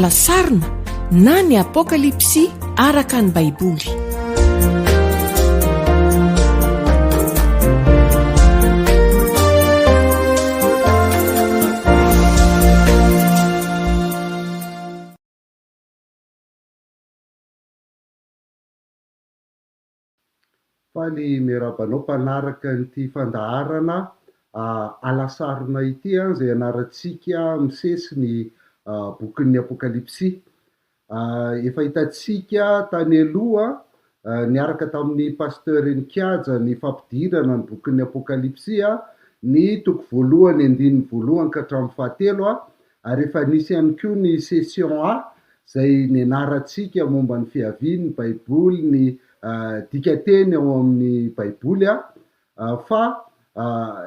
Alasarona na ny Apokalypsy araka ny Baiboly. Faly miarahaba anao mpanaraka an'ity fandaharana Alasarona ity izay ianarantsika misesy ny bokin'ny Apokalypsy. Efa hitantsika tany aloha niaraka tamin'ny Pasteur Renikaja ny fampidirana ny bokin'ny Apokalypsy, ny toko voalohany andininy voalohany ka hatramin'ny fahatelo ary efa nisy ihany koa ny session A izay nianarantsika momba ny fiavian'ny Baiboly, ny dikanteny ao amin'ny Baiboly fa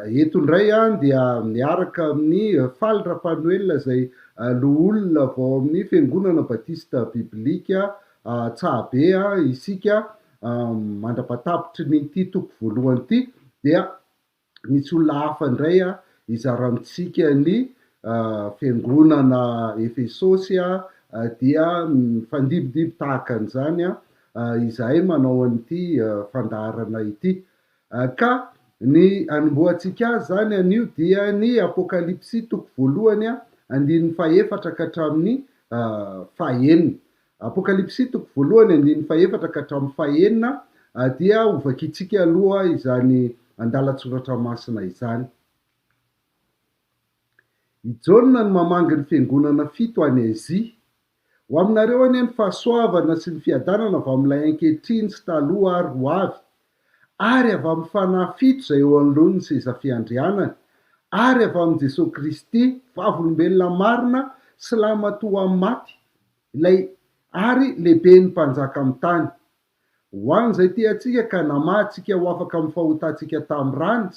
eto indray dia miaraka amin'i Faly Rapanoel izay loholona avy ao amin'ny Fiangonana Batista Biblika Antsahabe isika mandra-patapitry ny ity toko voalohany ity dia misy olona hafa indray hizara amintsika ny fiangonana Efesosy dia mifandimbindimby tahaka an'izany izahay manao an'ity fandaharana ity. Ka ny hanombohantsika azy izany anio dia ny Apokalypsy toko voalohany andininy fahefatra ka hatramin'ny fahenina. Apokalypsy toko voalohany andininy fahefatra ka hatramin'ny fahenina dia hovakintsika aloha izany andalan-tsoratra masina izany. I Jaona no mamangy ny fiangonana fito any Azia. Ho aminareo anie ny fahasoavana sy ny fiadanana avy amin'ilay ankehitriny sy taloha ary ho avy, ary avy amin'ny Fanahy fito izay eo anoloan'ny seza fiandrianany, ary avy amin'i Jesoa Kristy, vavolombelona marina sy lahimatoa amin'ny maty, ilay ary lehiben'ny mpanjaka amin'ny tany. Ho an'izay tia antsika ka namaha antsika ho afaka amin'ny fahotantsika tamin'ny rany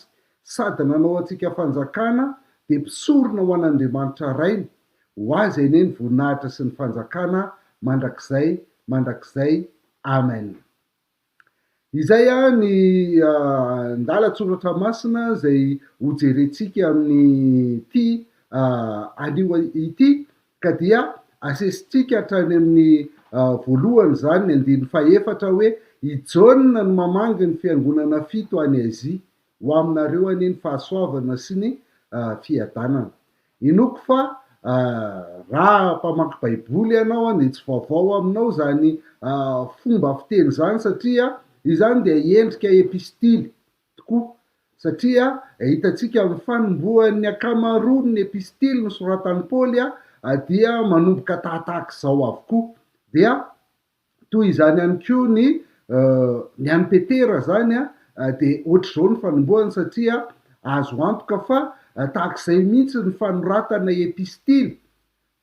sady nanao antsika fanjakana dia mpisorona ho an'Andriamanitra Rainy, ho Azy anie ny voninahitra sy ny fanjakana mandrakizay mandrakizay. Amen. Izay ny andalan-tsoratra masina izay hojerentsika amin'ity anio ity ka dia asesintsika hatrany amin'ny voalohany izany ny andininy fahefatra hoe i Jaona no mamangy ny fiangonana fito any Azia. Ho aminareo anie ny fahasoavana sy ny fiadanana. Inoako fa raha mpamaky baiboly ianao dia tsy vaovao aminao izany fomba fiteny izany satria izany dia endrika epistily tokoa satria hitantsika amin'ny fanombohan'ny ankamaroan'ny epistily nosoratan'i Paoly dia manomboka tahatahaka izao avokoa. Dia Toy izany ihany koa ny ny an'i Petera izany dia ohatr'izao ny fanombohany satria azo antoka fa tahak'izay mihitsy ny fanoratana epistily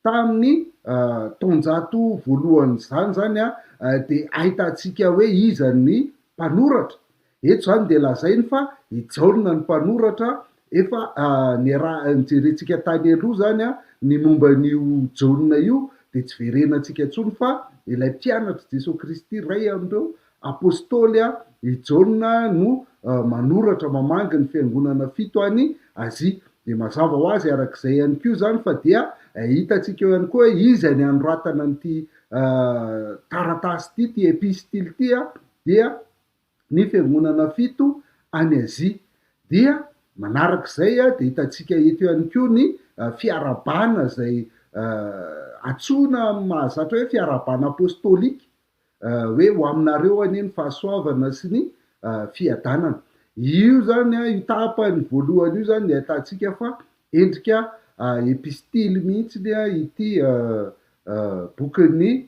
tamin'ny taonjato voalohany izany izany dia ahitantsika hoe iza ny mpanoratra. Eto izany dia lazainy fa i Jaona no mpanoratra, efa niaraha nijerentsika tany aloha izany ny momba an'io Jaona io dia tsy verenantsika intsony fa ilay mpianatr'i Jesoa Kristy iray amin'ireo Apostoly i Jaona no manoratra mamangy ny fiangonana fito any Azia. Dia mazava ho azy arak'izay ihany koa izany fa dia hitantsika eo ihany koa hoe iza ny anoratana an'ity taratasy ity, ity epistily ity dia ny fiangonana fito any Azia. Dia manaraka izay dia hitantsika eto ihany koa ny fiarahabana izay antsoina amin'ny mahazatra hoe fiarahabana apostolika, hoe ho aminareo anie ny fahasoavana sy ny fiadanana. Io izany, io tapany voalohany io izany dia ahitantsika fa endrika epistily mihitsy ity bokin'ny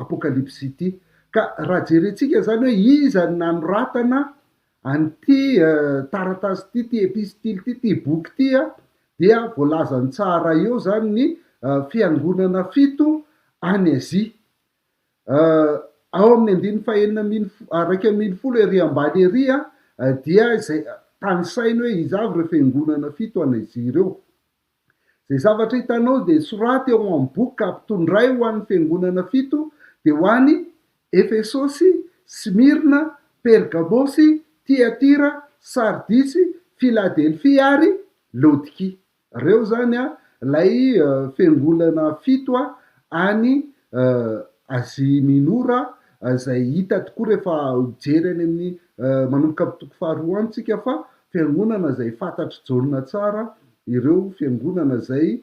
Apokalypsy ity. Ka raha jerentsika izany hoe iza no nanoratana an'ity taratasy ity, ity epistily ity, ity boky ity, dia voalazany tsara eo izany ny fiangonana fito any Azia. Ao amin'ny andininy fahenina ambin'ny 11 ery ambany ery dia izay tanisainy hoe iza avy ireo fiangonana fito any Azia ireo. Izay zavatra hitanao dia soraty ao amin'ny boky ka ampitondray ho an'ny fiangonana fito, dia ho any Efesosy, Smyrna, Pergamosy, Tyatira, Sardisy, Filadelfia ary Laodikia. Ireo izany ilay fiangonana fito any Azia Minora izay hita tokoa rehefa mijery any amin'ny manomboka amin'ny toko faharoa any tsika fa fiangonana izay fantatr'i Jaona tsara ireo fiangonana izay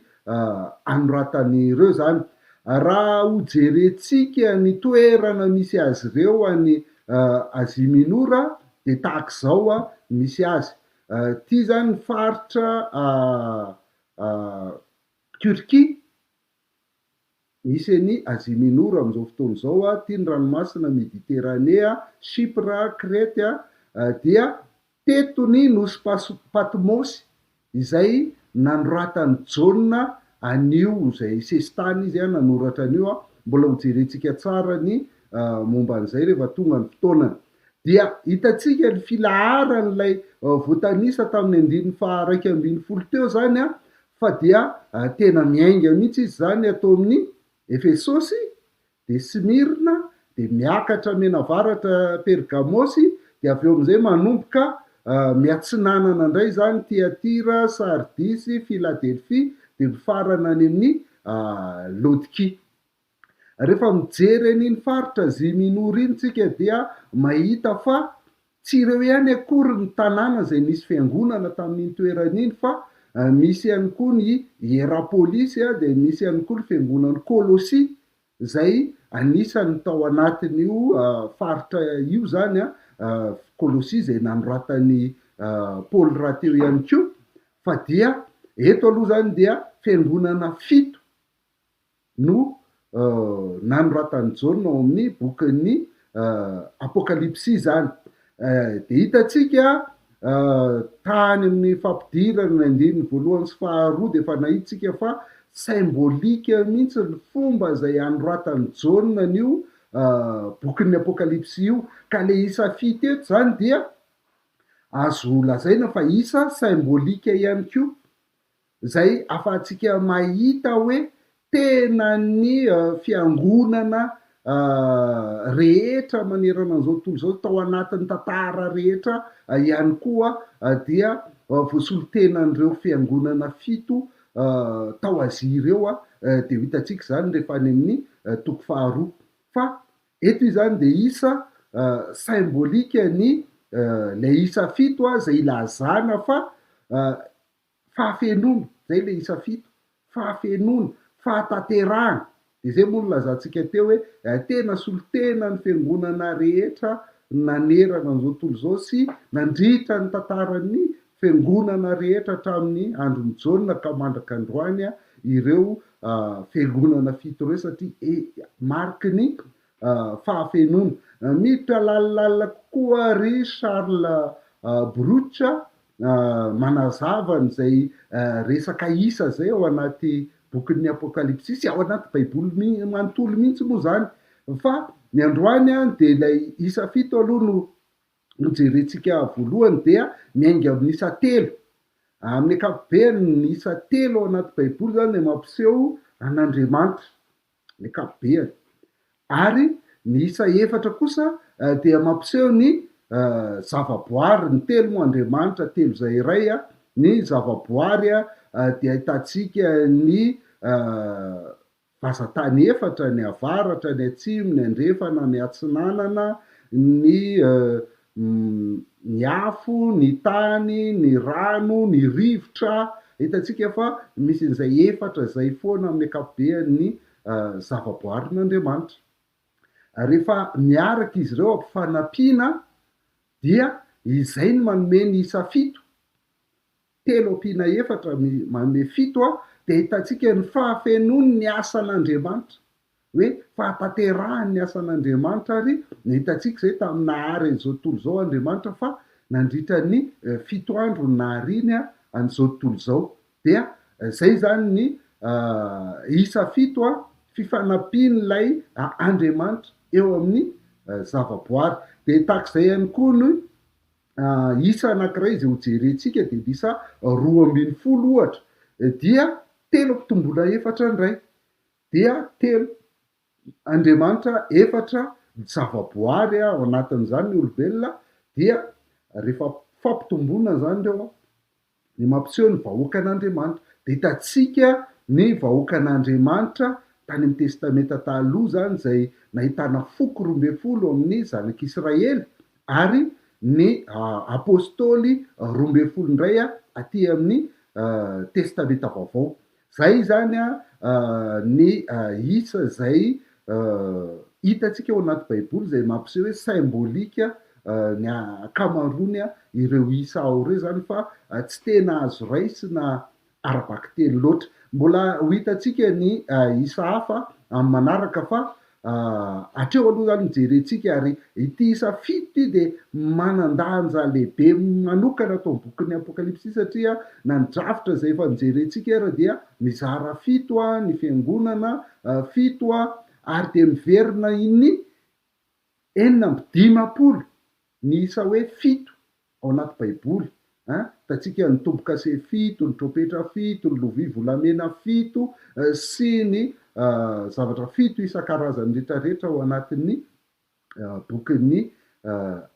anoratany ireo izany. Raha hojerentsika ny toerana misy azy ireo any Azia Minora dia tahaka izao misy azy. Ity izany ny faritra Turquie. Misy an'i Azia Minora amin'izao fotoana izao, aty ny ranomasina Mediteranea, Chypre, Crète, dia teto ny nosy Patmosy izay nanoratan'i Jaona an'io, izay sesitany izy nanoratra an'io, mbola hojerentsika tsara ny momba an'izay rehefa tonga ny fotoanany. Dia hitantsika ny filaharan'ilay voatanisa tamin'ny andininy faha-11 teo izany fa dia tena miainga mihitsy izy izany ato amin'ny Efesosy, dia Smyrna, dia miakatra mianavaratra Pergamosy, dia avy eo amin'izay manomboka miatsinanana indray izany Tyatira, Sardisy, Filadelfia, dia mifarana any amin'ny Laodikia. Rehefa mijery an'iny faritra Asia Minora iny tsika dia mahita fa tsy ireo ihany akory ny tanàna izay nisy fiangonana tamin'iny toerana iny fa misy ihany koa ny Hierapolisy dia misy ihany koa ny fiangonan'i Kolosia izay anisan'ny tao anatin'io faritra io izany, Kolosia izay nanoratan'i Paoly rahateo ihany koa fa dia eto aloha izany dia fiangonana fito no nanoratan'i Jaona ao amin'ny bokin'ny Apokalypsy izany. Dia hitantsika tany amin'ny fampidirana ny andininy voalohany sy faharoa dia efa nahitsika fa symbolique mihitsy ny fomba izay anoratan'i Jaona an'io bokin'ny Apokalypsy io. Ka ilay isa fito eto izany dia azo lazaina fa isa symbolique ihany koa. izay ahafahantsika mahita hoe tena ny fiangonana rehetra manerana an'izao tontolo izao tao anatin'ny tantara rehetra ihany koa dia voasolontenan'ireo fiangonana fito tao Azia ireo dia ho hitantsika izany rehefa any amin'ny toko faharoa. Fa eto izany dia isa symbolique ny ilay isa fito izay ilazana fa Fahafenoana, zay le isa fito, fahafenoana, fahatanterahana, de zay moa no nilazantsika teo hoe tena solontenan'ny fiangonana rehetra nanerana an'izao tontolo izao sy nandritra ny tantaran'ny fiangonana rehetra hatramin'ny andron'i Jaona ka mandraka androany ireo fiangonana fito ireo satria mariky ny fahafenoana. Miditra lalindalina kokoa ry Charles Bruch manazava an'izay resaka isa izay ao anaty bokin'ny Apokalypsy sy ao anaty Baiboly manontolo mihitsy moa izany. Fa ny androany dia ilay isa fito aloha no nojerentsika voalohany dia miainga amin'ny isa telo. Amin'ny ankapobeny ny isa telo ao anaty Baiboly izany dia mampiseho an'Andriamanitra. ny ankapobeany. Ary ny isa efatra kosa dia mampiseho ny zavaboary, ny telo moa Andriamanitra, telo izay iray, ny zavaboary dia ahitantsika ny vazantany efatra, ny avaratra, ny atsimo, ny andrefana, ny atsinanana, ny ny afo, ny tany, ny rano, ny rivotra, hitantsika fa misy an'izay efatra izay foana amin'ny ankapobean'ny zavaboarin'Andriamanitra. Rehefa miaraka izy ireo ampifanampiana dia izay no manome ny isa fito, telo ampiana efatra manome fito, dia hitantsika ny fahafenoan'ny asan'Andriamanitra. hoe fahatanterahany ny asan'Andriamanitra ary hitantsika izay tamin'ny nahary an'izao tontolo izao Andriamanitra fa nandritra ny fito andro no nahariany an'izao tontolo izao dia izay izany ny isa fito fifanampian'ilay Andriamanitra eo amin'ny zavaboary dia tahak'izay ihany koa ny isa anankiray izay hojerentsika dia ny isa 12 ohatra dia telo ampitomboina efatra indray dia telo, Andriamanitra efatra, ny zavaboary ao anatin'izany ny olombelona dia rehefa fampitomboana izany ireo dia mampiseho ny vahoakan'Andriamanitra. Dia hitantsika ny vahoakan'Andriamanitra tany amin'ny Testamenta Taloha izany izay nahitana foko 12 amin'ny zanak'Israely ary ny Apostoly 12 indray aty amin'ny Testamenta Vaovao. Izay izany ny isa izay hitantsika ao anaty Baiboly izay mampiseho hoe symbolique ny ankamaroany ireo isa ao ireo izany fa tsy tena azo raisina ara-bakiteny loatra. Mbola ho hitantsika ny isa hafa amin'ny manaraka fa hatreo aloha izany no jerentsika ary ity isa 7 ity dia manan-danja lehibe manokana ato amin'ny bokin'ny Apokalypsy satria na ny drafitra izay efa nojerentsika ary dia mizara 7 ny fiangonana 7 ary dia miverina iny 56 ny isa hoe 7 ao anaty Baiboly an, hitantsika ny tombo-kase 7, ny trompetra 7, ny lovia volamena 7 sy ny zavatra 7 isan-karazany rehetrarehetra ao anatin'ny bokin'ny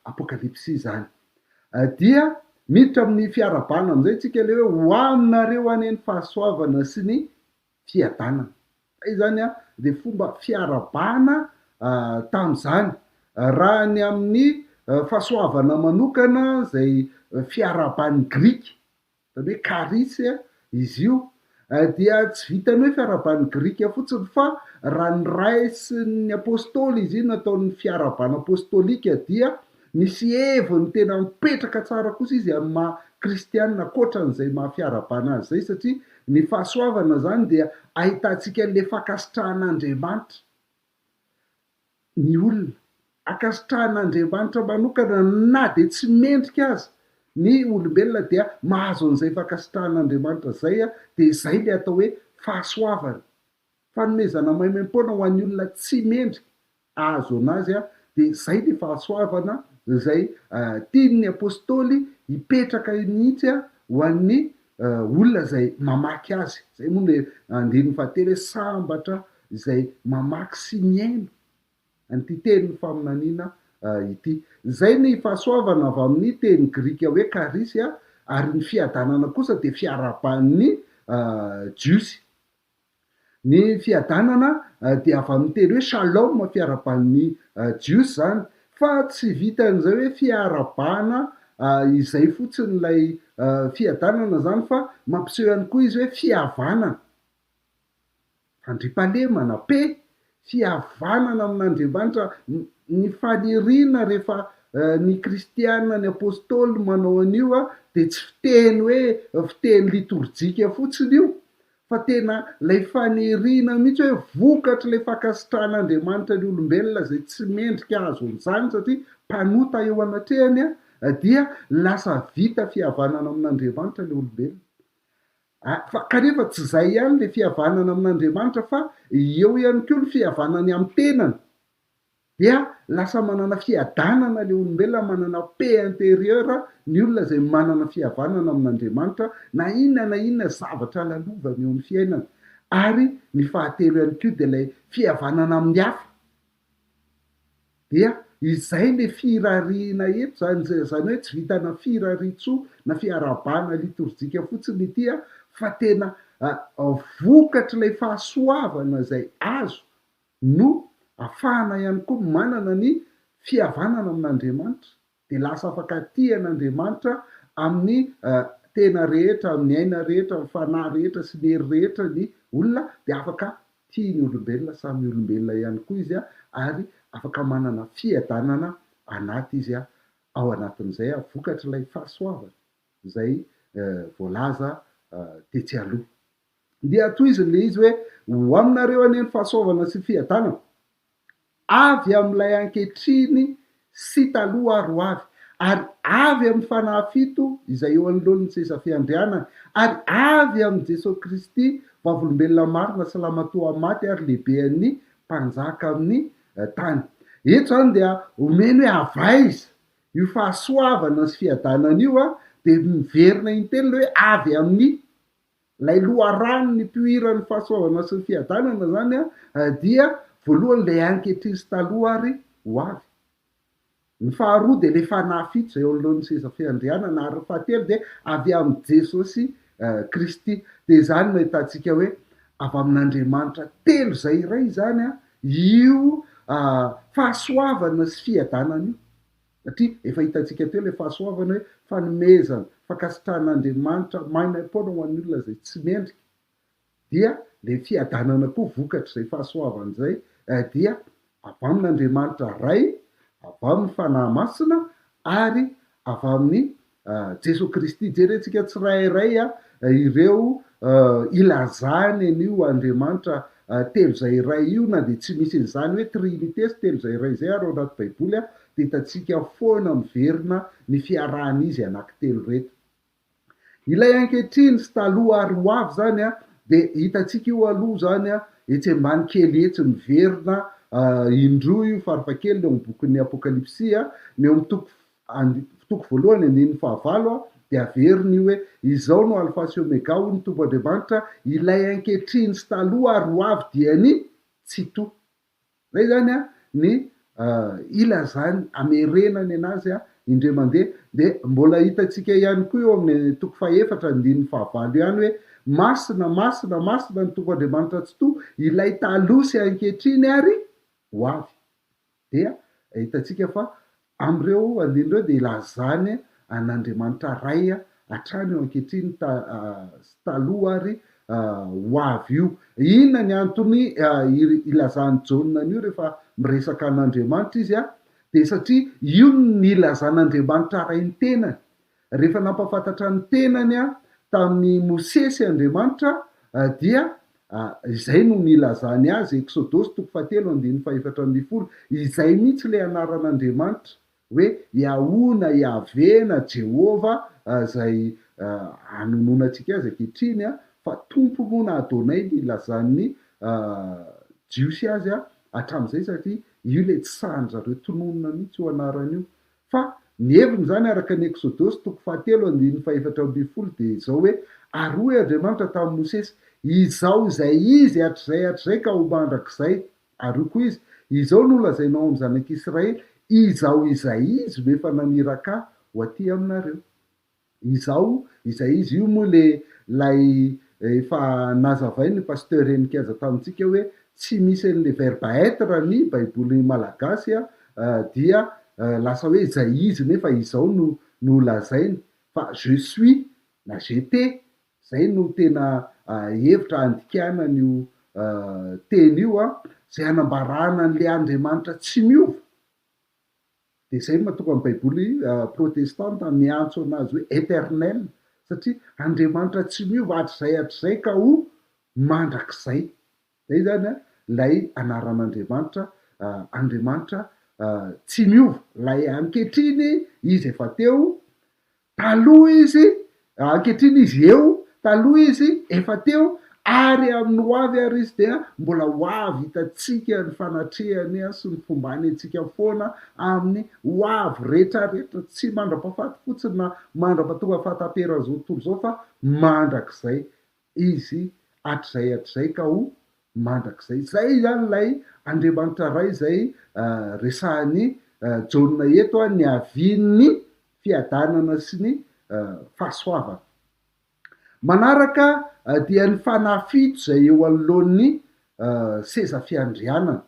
Apokalypsy izany. Dia miditra amin'ny fiarahabana amin'izay tsika ilay hoe ho aminareo anie ny fahasoavana sy ny fiadanana. Izay izany dia fomba fiarahabana tamin'izany. Raha ny amin'ny fahasoavana manokana izay fiarahaban'ny Grika, izany hoe charis izy io, dia tsy vitan'ny hoe fiarahaban'ny Grika fotsiny fa raha noraisin'ny Apostoly izy io nataon'ny fiarahabana apostolika dia misy heviny tena mipetraka tsara kosa izy amin'ny maha kristiana ankoatran'izay maha fiarahabana azy izay satria ny fahasoavana izany dia ahitantsika an'ilay fankasitrahan'Andriamanitra ny olona. Ankasitrahan'Andriamanitra manokana na dia tsy mendrika aza ny olombelona dia mahazo an'izay fankasitrahan'Andriamanitra izay dia izay ilay atao hoe fahasoavana. Fanomezana maimaimpoana ho an'ny olona tsy mendrika ahazo anazy dia izay ny fahasoavana izay tian'ny Apostoly hipetraka mihitsy ho an'ny olona izay mamaky azy. Izay moa ilay andininy fahatelo hoe sambatra izay mamaky sy mihaino an'ity tenin'ny faminaniana ity. Izay ny fahasoavana avy amin'ny teny grika hoe charis ary ny fiadanana kosa dia fiarahaban'ny Jiosy. Ny fiadanana dia avy amin'ny teny hoe shalom, fiarahaban'ny Jiosy izany, fa tsy vitan'izay hoe fiarahabana izay fotsiny ilay fiadanana izany fa mampiseho ihany koa izy hoe fihavanana, fandriampahalemana, paix, fihavanana amin'Andriamanitra, ny faniriana rehefa ny kristiana, ny apostoly manao an'io dia tsy fiteny hoe fiteny litorjika fotsiny io fa tena ilay faniriana mihitsy hoe vokatr'ilay fankasitrahan'Andriamanitra ny olombelona izay tsy mendrika hahazo an'izany satria mpanota eo anatrehany dia lasa vita fihavanana amin'Andriamanitra ilay olombelona. Fa kanefa tsy izay ihany ilay fihavanana amin'Andriamanitra fa eo ihany koa ny fihavanany amin'ny tenany. Dia lasa manana fiadanana ilay olombelona, manana paix intérieure ny olona izay manana fihavanana amin'Andriamanitra na inona na inona zavatra lalovany eo amin'ny fiainana. Ary ny fahatelo ihany koa dia ilay fihavanana amin'ny hafa. Dia izay ilay firariana eto izany, izany hoe tsy vitana firariantsoa na fiarahabana litorjika fotsiny ity fa tena vokatr'ilay fahasoavana izay azo no afahana ihany koa manana ny fihavanana amin'Andriamanitra, dia lasa afaka tia an'Andriamanitra amin'ny tena rehetra, amin'ny aina rehetra, amin'ny fanahy rehetra sy ny hery rehetra ny olona, dia afaka tia ny olombelona samy olombelona ihany koa izy ary afaka manana fiadanana anaty izy ao anatin'izay vokatr'ilay fahasoavana izay voalaza tetsy aloha. Dia tohiziny ilay izy hoe, Ho aminareo anie ny fahasoavana sy ny fiadanana, avy amin'ilay ankehitriny sy taloha ary ho avy, ary avy amin'ny Fanahy 7 izay eo anoloan'ny seza fiandrianany, ary avy amin'i Jesoa Kristy, vavolombelona marina sy lamatoa maty ary lehibean'ny mpanjaka amin'ny tany. Eto izany dia omeny hoe avy aiza io fahasoavana sy fiadanana io, dia miverina intelo ilay hoe avy amin'ny. Ilay loharano nipoiran'ny fahasoavana sy ny fiadanana izany dia voalohany ilay ankehitriny sy taloha ary ho avy. Ny faharoa dia ilay fanahy 7 izay eo anoloan'ny seza fiandrianana ary ny fahatelo dia avy amin'i Jesosy Kristy. Dia izany no ahitantsika hoe Avy amin'Andriamanitra telo izay iray izany io fahasoavana sy fiadanana io. Satria efa hitantsika teo ilay fahasoavana hoe fanomezana, fankasitrahan'Andriamanitra maimaim-poana ho an'ny olona izay tsy mendrika. Dia ilay fiadanana koa vokatr'izay fahasoavana izay dia avy amin'Andriamanitra Ray, avy amin'ny Fanahy Masina ary avy amin'i Jesoa Kristy. Jerentsika tsirairay ireo ilazany an'io Andriamanitra telo izay iray io na dia tsy misy an'izany hoe Trinite sy telo izay iray izay ary ao anaty Baiboly dia hitantsika foana miverina ny fiarahan'izy anankitelo ireto. Ilay ankehitriny sy taloha ary ho avy izany dia hitantsika io aloha izany etsy ambany kely etsy miverina indroa io farafahakeliny eo amin'ny bokin'ny Apokalypsy, ny eo amin'ny toko toko voalohany andininy fahavalo dia averiny io hoe izao no Alfa sy Omega hoy ny Tompo Andriamanitra ilay ankehitriny sy taloha ary ho avy dia ny Tsitoha. Zay zany an ny ilazany amerenany anazy indray mandeha. Dia mbola hitantsika ihany koa eo amin'ny toko fahefatra andininy fahavalo ihany hoe masina, masina, masina ny Tompo Andriamanitra Tsitoha, ilay taloha sy ankehitriny ary ho avy. Dia hitantsika fa Amin'ireo andininy ireo dia ilazany an'Andriamanitra Ray hatrany eo ankehitriny sy taloha ary ho avy io. Inona ny antony ilazan'i Jaona an'io rehefa miresaka an'Andriamanitra izy? Dia satria io no nilazan'Andriamanitra Ray ny tenany. Rehefa nampahafantatra ny tenany tamin'i Mosesy Andriamanitra dia izay no nilazany azy, Eksodosy toko fahatelo andininy fahefatra ambin'ny folo, izay mihitsy ilay anaran'Andriamanitra hoe Yahoo na Yahveh na Jehovah izay anononantsika azy ankehitriny fa Tompo moa na Adonay no ilazan'ny Jiosy azy hatramin'izay satria io ilay tsy sahin-dry zareo tononina mihitsy io anarana io. Fa ny heviny izany araka ny Eksodosy toko fahatelo andininy fahefatra ambin'ny folo dia izao hoe, Ary hoy Andriamanitra tamin'i Mosesy, Izaho izay Izy hatrizay hatrizay ka ho mandrakizay. Ary hoy koa Izy, Izao no holazainao amin'ny zanak'Israely, Izaho izay Izy no efa naniraka Ahy ho aty aminareo. Izaho izay izy. Io moa le lay efa nazavain'ny Pasteur Heninkiaza tamintsika hoe tsy misy an'le verbe être ny baiboly malagasy dia lasa hoe izay izy nefa izao no no lazainy fa je suis na j'étais zay no tena hevitra andikana an'io teny io zay anambarana an'le Andriamanitra tsy miova. Dia izay no mahatonga ny baiboly protestanta miantso anazy hoe eternel satria Andriamanitra tsy miova hatrizay hatrizay ka ho mandrakizay. Izay izany ilay anaran'Andriamanitra, Andriamanitra tsy miova, ilay ankehitriny izy efa teo, Taloha izy, ankehitriny izy eo, taloha izy efa teo, ary amin'ny ho avy ary izy dia mbola ho avy hitantsika ny fanatrehany sy ny fombany antsika foana amin'ny ho avy rehetrarehetra, tsy mandra-pahafaty fotsiny na mandra-pahatonga fahataperan'izao tontolo izao fa mandrakizay izy hatrizay hatrizay ka ho mandrakizay. Izay izany ilay Andriamanitra Ray izay resahin'i Jaona eto, niavian'ny fiadanana sy ny fahasoavana. Manaraka dia ny fanahy fito izay eo anoloan'ny seza fiandrianana.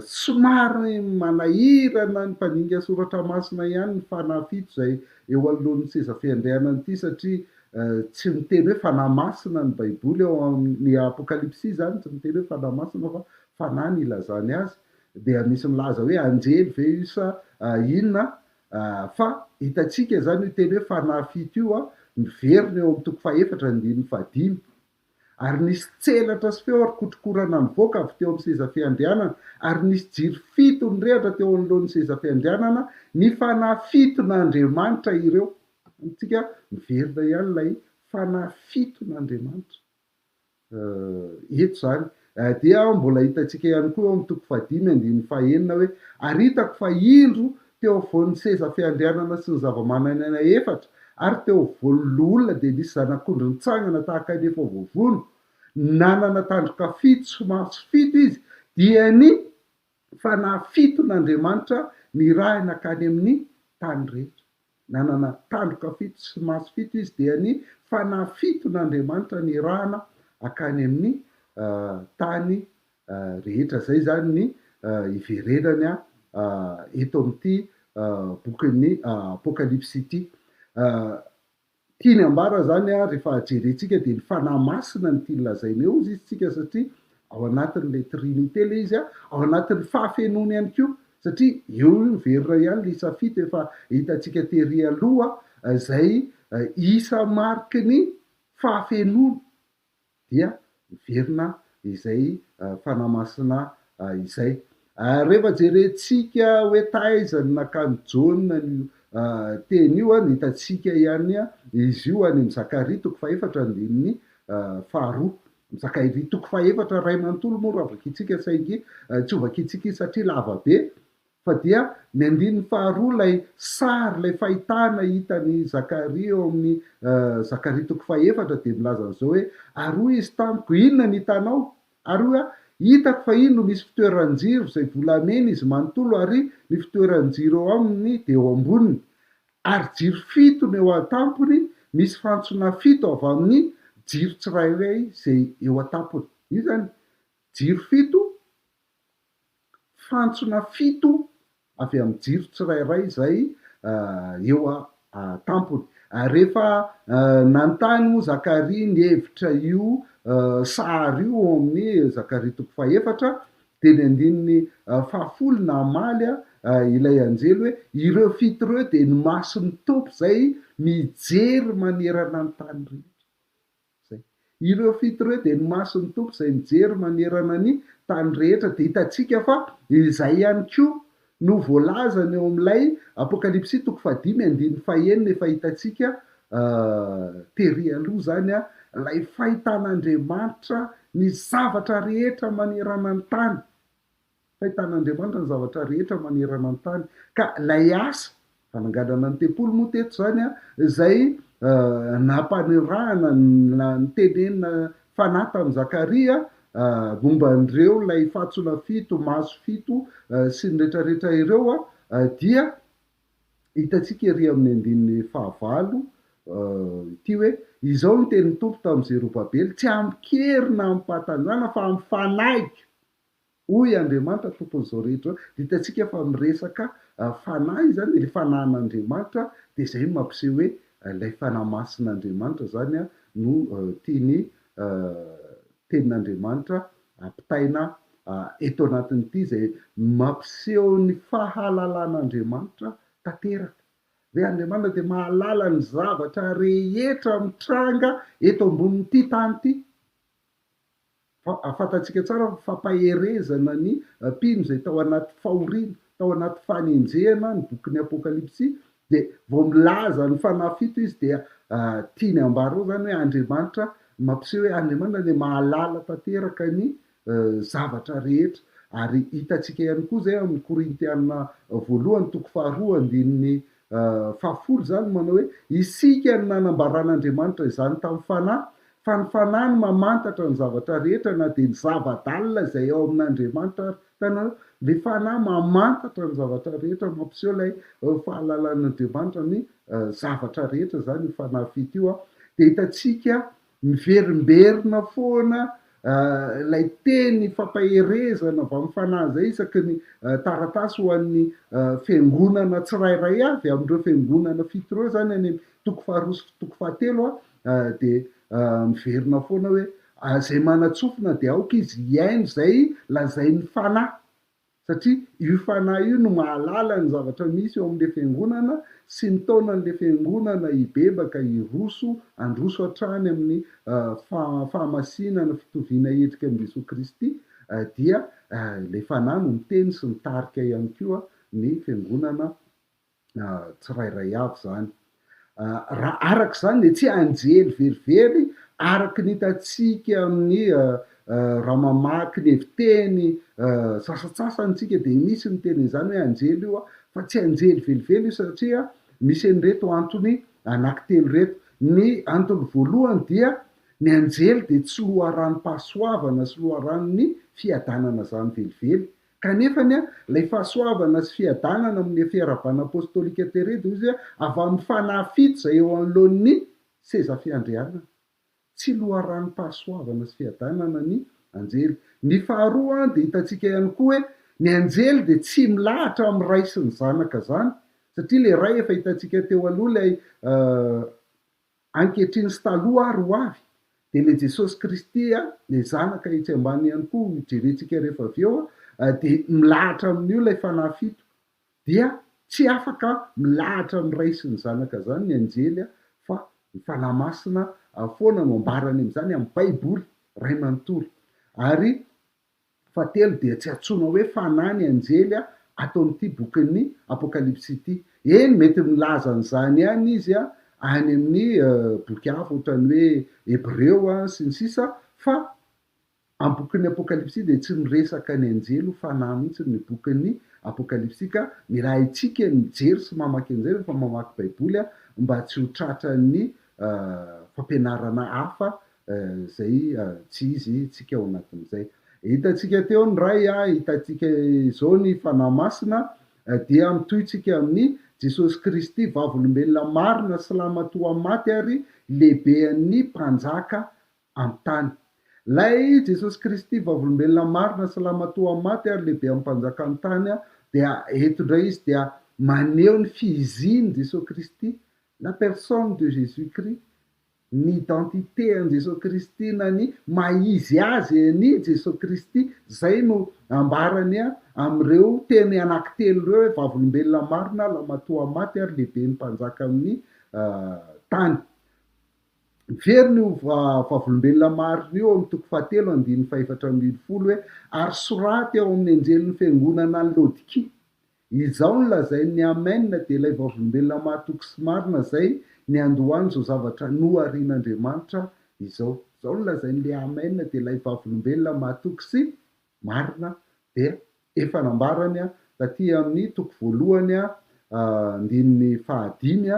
Somary manahirana ny mpandinika soratra masina ihany ny fanahy fito izay eo anoloan'ny seza fiandrianana ity satria tsy miteny hoe fanahy masina ny baiboly ao amin'ny apokalypsy izany tsy miteny hoe fanahy masina fa fanahy ny ilazany azy dia misy milaza hoe anjely ve io sa inona Fa hitantsika izany io teny hoe fanahy fito io miverina eo amin'ny toko fahefatra andininy fahadimy. Ary nisy tselatra sy feo ary kotrokorana nivoaka avy teo amin'ny seza fiandrianana, ary nisy jiro fito nirehitra teo anoloan'ny seza fiandrianana, ny fanahy fiton'Andriamanitra ireo. Amintsika miverina ihany ilay fanahy fiton'Andriamanitra. Eto izany dia mbola hitantsika ihany koa eo amin'ny toko fahadimy andininy fahenina hoe, Ary hitako fa indro teo afovoan'ny seza fiandrianana sy ny zava-manan'aina efatra ary teo afovoan'ny loholona dia nisy zanak'ondry nitsangana tahaka ny efa voavono, nanana tandroka fito sy maso fito izy, dia ny fanahy fiton'Andriamanitra nirahina hankany amin'ny tany rehetra. Nanana tandroka fito sy maso fito izy, dia ny fanahy fiton'Andriamanitra nirahana hankany amin'ny tany rehetra. Izay izany ny hiverenany eto amin'ity bokin'ny Apokalypsy ity. Tiany ambara izany rehefa jerentsika dia ny Fanahy Masina no tiany lazaina eo hozy izy tsika satria ao anatin'ilay Trinite ilay izy, ao anatin'ny fahafenoany ihany koa satria eo io miverina ihany ilay isa fito efa hitantsika tery aloha izay isa mariky ny fahafenoana. dia miverina izay Fanahy Masina izay. Ary rehefa jerentsika hoe taiza no nakan'i Jaona an'io teny io, ny hitantsika ihany izy io any amin'ny Zakaria toko fahefatra andininy faharoa. Zakaria toko fahefatra iray manontolo moa raha vakintsika saingy tsy ho vakintsika izy satria lava be. Fa dia ny andininy faharoa ilay sary, ilay fahitana hitan'i Zakaria eo amin'ny Zakaria toko fahefatra dia milaza an'izao hoe, Ary hoy izy tamiko, Inona ny hitanao? Ary hoy aho, Hitako fa indro misy fitoeran-jiro izay volamena izy manontolo ary ny fitoeran-jiro eo aminy dia eo amboniny, ary jiro fito no eo an-tampony, misy fantsona fito avy amin'ny jiro tsirairay izay eo an-tampony. Io izany jiro fito Fantsona fito avy amin'ny jiro tsirairay izay eo an-tampony. Ary rehefa nanontany moa Zakaria ny hevitra io sary io ao amin'ny Zakaria toko fahefatra, dia ny andininy fahafolo namaly ilay anjely hoe, Ireo fito ireo dia ny mason'ny Tompo izay mijery manerana ny tany rehetra. Izay. Ireo fito ireo dia ny mason'ny Tompo izay mijery manerana ny tany rehetra. Dia hitantsika fa izay ihany koa no voalazany eo amin'ilay Apokalypsy toko fahadimy andininy fahenina efa hitantsika tery aloha izany, ilay fahitan'Andriamanitra ny zavatra rehetra manerana ny tany. Fahitan'Andriamanitra ny zavatra rehetra manerana ny tany. Ka ilay asa fananganana ny tempoly moa teto izany izay nampanirahana na nitenenina fanahy tamin'i Zakaria momba an'ireo ilay fantsona fito, maso fito sy ny rehetrarehetra ireo dia hitantsika ery amin'ny andininy fahavalo ity hoe, Izao no tenin'ny Tompo tamin'i Zerobabela, tsy amin-kery na amim-pahatanjahana fa amin'ny fanahiko. Hoy Andriamanitra Tompon'izao rehetra izao. Dia hitantsika fa miresaka fanahy izany, ilay fanahin'Andriamanitra, dia izay no mampiseho hoe ilay Fanahy Masin'Andriamanitra izany no tiany Tenin'Andriamanitra ampitaina eto anatin'ity, izay mampiseho ny fahalalan'Andriamanitra tanteraka. Hoe Andriamanitra dia mahalala ny zavatra rehetra mitranga eto ambonin'ity tany ity. Fa fantatsika tsara fa fampaherezana ny mpino izay tao anaty fahoriana, tao anaty fanenjehana ny bokin'ny Apokalypsy, dia vao milaza ny fanahy fito izy dia tiany ambara ao izany hoe Andriamanitra, mampiseho hoe Andriamanitra dia mahalala tanteraka ny zavatra rehetra. Ary hitantsika ihany koa izay amin'ny Korintiana voalohany toko faharoa andininy fahafolo izany manao hoe, Isika no nanambaran'Andriamanitra izany tamin'ny Fanahy, fa ny Fanahy no mamantatra ny zavatra rehetra na dia ny zava-dalina izay ao amin'Andriamanitra ary. Hitanareo? Ilay Fanahy mamantatra ny zavatra rehetra, mampiseho ilay fahalalan'Andriamanitra ny zavatra rehetra izany io Fanahy fito io. Dia hitantsika Miverimberina foana ilay teny fampaherezana avy amin'ny Fanahy izay isaky ny taratasy ho an'ny fiangonana tsirairay avy amin'ireo fiangonana fito ireo izany any amin'ny toko faharoa sy toko fahatelo dia miverina foana hoe izay manan-tsofina dia aoka izy hihaino izay lazain'ny Fanahy. Satria io Fanahy io no mahalala ny zavatra misy eo amin'ilay Fiangonana sy mitaona an'ilay Fiangonana hibebaka, hiroso, handroso hatrany amin'ny fahamasinana, fitoviana endrika amin'i Jesoa Kristy, dia ilay Fanahy no miteny sy mitarika ihany koa ny Fiangonana tsirairay avy izany. Raha araka izany dia tsy anjely verivery araka ny hitantsika amin'ny raha mamaky ny heviteny sasantsasany isika dia misy miteny an'izany hoe anjely io fa tsy anjely velively io satria misy an'ireto antony anankitelo ireto. Ny antony voalohany dia ny anjely dia tsy loharanom-pahasoavana sy loharanon'ny fiadanana izany velively. Kanefa anie, ilay fahasoavana sy fiadanana amin'ny fiarahabana apostolika tery dia hoy izy hoe, avy amin'ny fanahy fito izay eo anoloan'ny seza fiandrianana. Tsy loharanom-pahasoavana sy fiadanana ny anjely. Ny faharoa dia hitantsika ihany koa hoe ny anjely dia tsy milahatra amin'ny Ray sy ny Zanaka izany, satria ilay Ray efa hitantsika teo aloha ilay ankehitriny sy taloha ary ho avy, dia ilay Jesosy Kristy, ilay Zanaka etsy ambany ihany koa hojerentsika rehefa avy eo, dia milahatra amin'io ilay Fanahy fito. Dia tsy afaka milahatra amin'ny Ray sy ny Zanaka izany ny anjely fa ny Fanahy Masina foana no ambarany amin'izany amin'ny Baiboly iray manontolo. Ary fahatelo dia tsy antsoina hoe fanahy ny anjely ato amin'ity bokin'ny Apokalypsy ity. Eny, mety milaza an'izany ihany izy any amin'ny boky hafa ohatran'ny hoe Hebreo sy ny sisa fa Amin'ny bokin'ny Apokalypsy dia tsy miresaka ny anjely ho fanahy mihitsy ny bokin'ny Apokalypsy ka mila haintsika ny mijery sy mamaky an'izay rehefa mamaky Baiboly mba tsy ho tratran'ny fampianarana hafa izay tsy izy tsika ao anatin'izay. Hitantsika teo ny Ray, hitantsika izao ny Fanahy Masina dia mitohy tsika amin'ny Jesosy Kristy vavolombelona marina sy lamatoa maty ary lehibean'ny mpanjaka an-tany. Ilay Jesosy Kristy vavolombelona marina sy lamatoa maty ary lehibe amin'ny mpanjaka an-tany dia eto indray izy dia maneho ny fihizian'i Jesosy Kristy, la personne de Jésus Christ, ny identité an'i Jesosy Kristy na ny maha izy azy an'i Jesosy Kristy, izay no ambarany amin'ireo teny anankitelo ireo hoe vavolombelona marina, lamatoa maty ary lehiben'ny mpanjaka amin'ny tany. Miverina io vavolombelona marina io ao amin'ny toko fahatelo andininy fahefatra ambin'ny folo hoe, Ary soraty ao amin'ny anjelin'ny fiangonana any Laodikia, Izao no lazain'ny Amen, dia ilay vavolombelona mahatoky sy marina izay niandohan'izao zavatra noharian'Andriamanitra izao. Izao no lazain'ilay Amen, dia ilay vavolombelona mahatoky sy marina dia efa nambarany taty amin'ny toko voalohany andininy fahadimy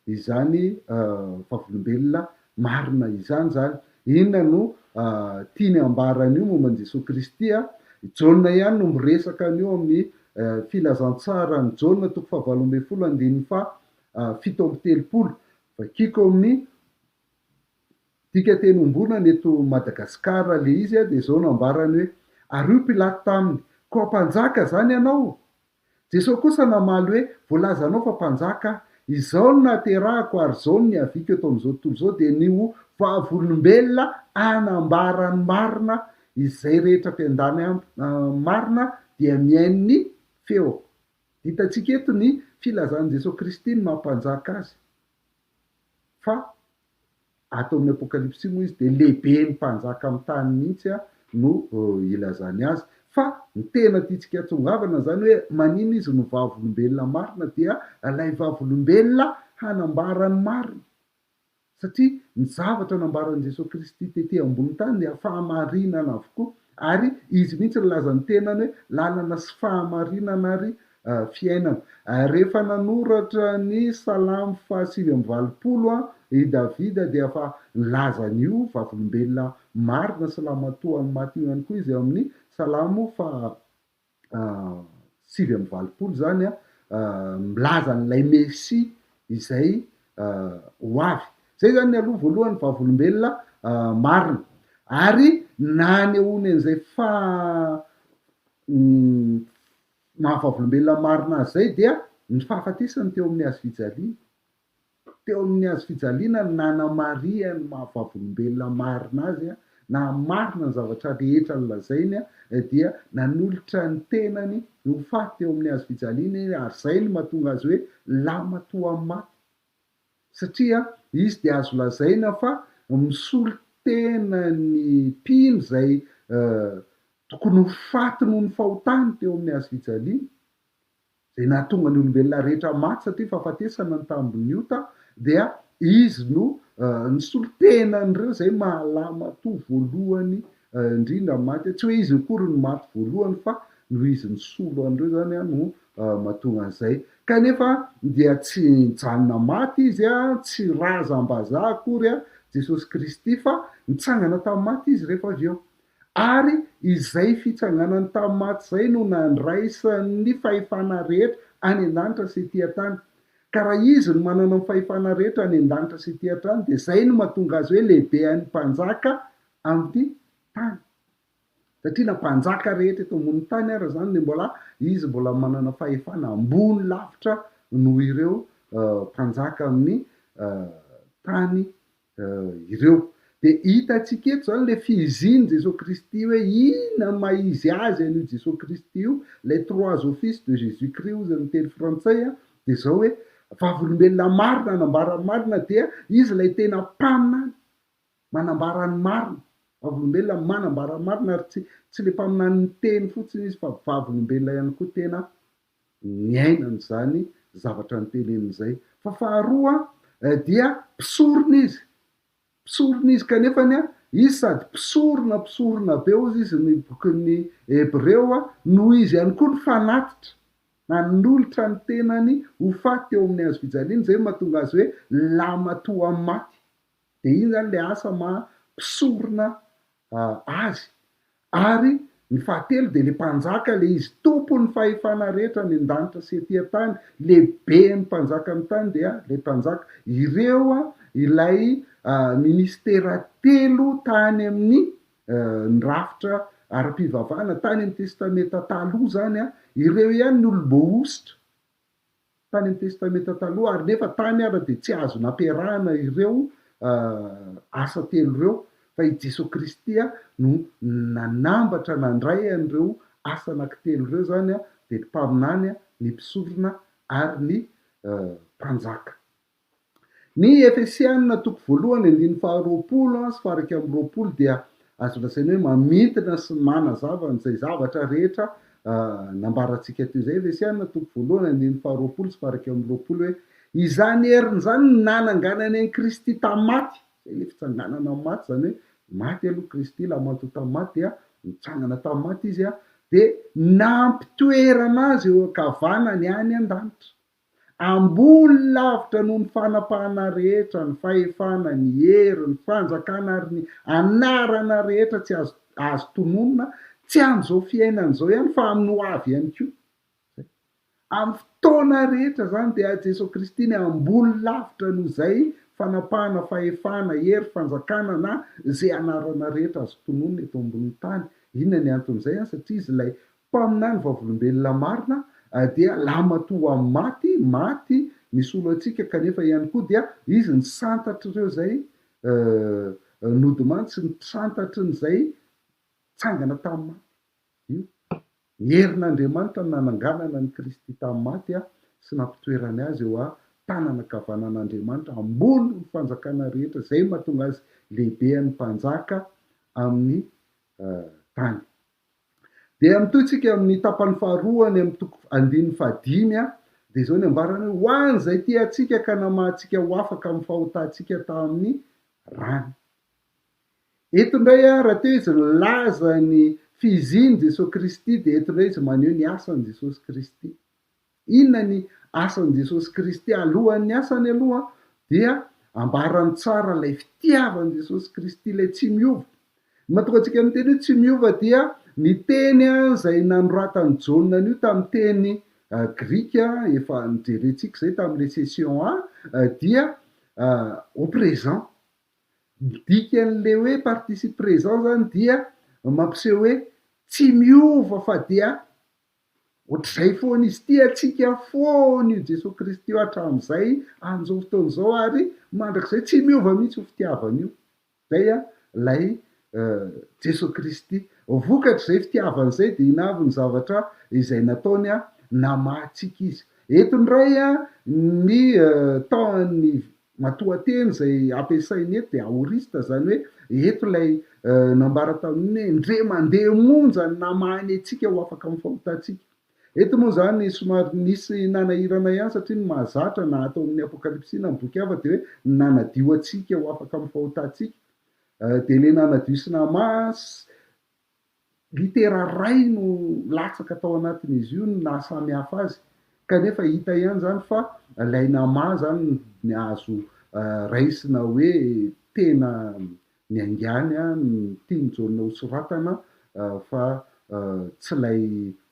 izany vavolombelona marina izany izany. Inona no tiany ambara an'io momba an'i Jesoa Kristy? I Jaona ihany no miresaka an'io amin'ny filazantsaran'i Jaona toko fahavalo ambin'ny folo andininy faha 37. Vakiko amin'ny Dikanteny iombonana eto Madagasikara le izy dia izao no ambarany hoe, Ary hoy Pilato taminy, Koa mpanjaka izany ianao? Jesoa kosa namaly hoe, Voalazanao fa mpanjaka aho. Izao no nahaterahako ary izao no niaviako eto amin'izao tontolo izao dia ny ho vavolombelona hanambara ny marina, izay rehetra mpiandany marina dia mihaino ny feoko. Hitantsika eto ny filazan'i Jesoa Kristy ny maha mpanjaka azy fa Ato amin'ny Apokalypsy moa izy dia lehiben'ny mpanjaka amin'ny tany mihitsy no ilazany azy. Fa ny tena tiantsika hahatongavana izany hoe maninona izy no vavolombelona marina dia ilay vavolombelona hanambara ny marina. Satria ny zavatra nambaran'i Jesoa Kristy tety ambony tany dia fahamarinana avokoa ary izy mihitsy nilaza ny tenany hoe lalana sy fahamarinana ary fiainana. Rehefa nanoratra ny Salamo faha-89 i Davida dia efa nilaza an'io vavolombelona marina sy lamatoan'ny maty io ihany koa izy ao amin'ny Salamo faha 89 izany, milaza an'ilay Mesia izay ho avy. Izay izany ny aloha voalohany vavolombelona marina. Ary nanehoany an'izay fa maha vavolombelona marina azy izay dia ny fahafatesany teo amin'ny hazo fijaliana. Teo amin'ny hazo fijaliana no nanamarihany ny maha vavolombelona marina azy, nahamarina ny zavatra rehetra nolazainy dia nanolotra ny tenany ho faty teo amin'ny hazo fijaliana izy ary izay no mahatonga azy hoe lamatoa maty. Satria izy dia azo lazaina fa misolo tena ny mpino izay tokony ho faty noho ny fahotany teo amin'ny hazo fijaliana, izay nahatonga ny olombelona rehetra maty satria fahafatesana ny tambin'ny ota, dia izy no nisolo tena an'ireo izay mahalamatoa voalohany indrindra maty, tsy hoe izy akory no maty voalohany fa noho izy nisolo an'ireo izany no mahatonga an'izay. Kanefa dia tsy nijanona maty izy, tsy razam-bazaha akory Jesosy Kristy fa nitsangana tamin'ny maty izy rehefa avy eo. Ary izay fitsanganany tamin'ny maty izay no nandraisany ny fahefana rehetra any an-danitra sy ety an-tany. Ka raha Izy no manana ny fahefana rehetra any an-danitra sy ety an-trano dia izay no mahatonga Azy hoe lehibean'ny mpanjaka amin'ny tany. Satria na mpanjaka rehetra eto ambonin'ny tany ara izany dia mbola Izy mbola manana fahefana ambony lavitra noho ireo mpanjaka amin'ny tany ireo. Dia hitantsika eto izany ilay fihizian'i Jesoa Kristy hoe inona no maha izy azy an'io Jesoa Kristy io, ilay trois offices de Jésus Christ hozy ny teny frantsay an, dia izao hoe vavolombelona marina hanambara ny marina dia izy ilay tena mpaminany manambara ny marina, vavolombelona manambara ny marina ary tsy tsy ilay mpaminany niteny fotsiny izy fa vavolombelona ihany koa tena niainany izany zavatra noteneniny izay. Fa faharoa dia mpisorona izy, mpisorona izy kanefany izy sady mpisorona mpisorona be hozy izy ny bokin'ny Hebreo no izy ihany koa ny fanatitra, nanolotra ny tenany ho faty teo amin'ny hazo fijaliana, izay no mahatonga azy hoe lamatoa maty. Dia iny izany ilay asa maha mpisorona azy. Ary ny fahatelo dia ilay mpanjaka, ilay izy tompon'ny fahefana rehetra any an-danitra sy ety an-tany, lehiben'ny mpanjakan'ny tany dia ilay mpanjaka. Ireo ilay ministera telo tany amin'ny ny rafitra ara-pivavahana tany amin'ny Testamenta Taloha izany, ireo ihany ny olom-boahosotra. tany amin'ny Testamenta Taloha ary nefa tany ara dia tsy azo nampiarahana ireo asa telo ireo fa i Jesoa Kristy no nanambatra nandray an'ireo asa anankitelo ireo izany dia ny mpaminany, ny mpisorona ary ny mpanjaka. Ny Efesiana toko voalohany andininy faharoapolo sy faha-21 dia azo lazaina hoe mamintina sy manazava an'izay zavatra rehetra nambarantsika teo izay. Efesiana toko voalohany andininy faharoapolo sy faha-21 hoe, Izany heriny izany no nananganany an'i Kristy tamin'ny maty. Izay ilay fitsanganana amin'ny maty, izany hoe maty aloha Kristy, lamatoa tamin'ny maty dia nitsangana tamin'ny maty Izy dia nampitoerana Azy eo ankavanany any an-danitra. Ambony lavitra noho ny fanapahana rehetra, ny fahefana, ny hery, ny fanjakana ary ny anarana rehetra tsy azo azo tononina, tsy amin'izao fiainana izao ihany fa amin'ny ho avy ihany koa. Zay. Amin'ny fotoana rehetra izany dia Jesoa Kristy ny ambony lavitra noho izay fanapahana, fahefana, hery, fanjakana na izay anarana rehetra azo tononina eto ambonin'ny tany. Inona ny anton'izay? Satria Izy ilay Mpaminany vavolombelona marina dia lamatoa maty, maty nisolo antsika kanefa ihany koa dia izy ny santatr'ireo izay nodimandry sy ny santatrin'izay tsangana tamin'ny maty. Io ny herin'Andriamanitra no nananganana an'i Kristy tamin'ny maty sy nampitoerany azy eo an-tanana ankavanan'Andriamanitra ambonin'ny fanjakana rehetra, izay mahatonga azy lehibean'ny mpanjaka amin'ny tany. Dia mitohy tsika amin'ny tapany faharoa any amin'ny toko andininy fahadimy a, dia izao ny ambarany hoe, Ho an'izay tia antsika ka namaha antsika ho afaka amin'ny fahotantsika tamin'ny rany. Eto indray a, raha teo izy nilaza ny fihizian'i Jesoa Kristy dia eto indray izy maneho ny asan'i Jesosy Kristy. Inona ny asan'i Jesosy Kristy? Alohan'ny asany aloha dia ambarany tsara ilay fitiavan'i Jesosy Kristy ilay tsy miova. Ny mahatonga antsika miteny hoe tsy miova dia ny teny izay nanoratan'i Jaona an'io tamin'ny teny grika efa nojerentsika izay tamin'ilay session A dia au présent. Ny dikan'ilay hoe participe présent izany dia mampiseho hoe tsy miova fa dia Ohatr'izay foana izy, tia antsika foana io Jesoa Kristy io hatramin'izay, amin'izao fotoana izao ary mandrakizay, tsy miova mihitsy io fitiavana io. Izay ilay Jesoa Kristy. Vokatr'izay fitiavana izay dia inona avy ny zavatra izay nataony? Namaha antsika Izy. Eto indray ny temps-n'ny Matoanteny izay ampiasainy eto dia aoriste, izany hoe eto ilay nambara tamin'iny hoe indray mandeha monja ny namahany antsika ho afaka amin'ny fahotantsika. Eto moa izany somary nisy nanahirana ihany satria ny mahazatra na ato amin'ny Apokalypsy na amin'ny boky hafa dia hoe ny nanadio antsika ho afaka amin'ny fahotantsika dia ilay nanadio sy namaha Litera iray no latsaka tao anatin'izy io no naha samy hafa azy, kanefa hita ihany izany fa ilay namaha izany ny azo raisina hoe tena niaingàny ny tian'i Jaona ho soratana fa tsy ilay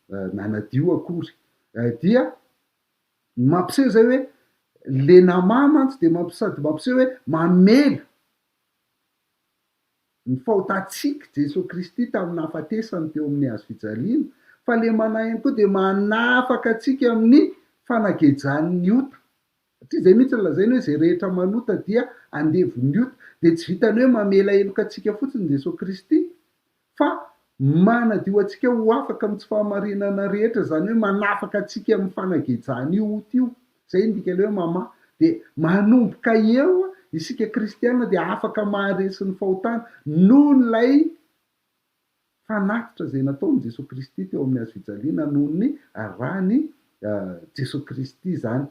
nanadio akory. Dia mampiseho izay hoe Le namaha mantsy dia sady mampiseho hoe mamela ny fahotantsika Jesoa Kristy tamin'ny nahafatesany teo amin'ny hazo fijaliana, fa le manahy ihany koa dia manafaka antsika amin'ny fanagejan'ny ota. Satria izay mihitsy no lazainy hoe izay rehetra manota dia andevon'ny ota. Dia tsy vitan'ny hoe mamela heloka antsika fotsiny Jesoa Kristy fa manadio antsika ho afaka amin'ny tsy fahamarinana rehetra, izany hoe manafaka antsika amin'ny fanagejan'io ota io. Izay no dikan'ilay hoe mamaha. Dia manomboka eo isika kristiana dia afaka maharesy ny fahotana noho ilay fanatitra izay nataon'i Jesoa Kristy teo amin'ny hazo fijaliana noho ny ràn'i Jesoa Kristy izany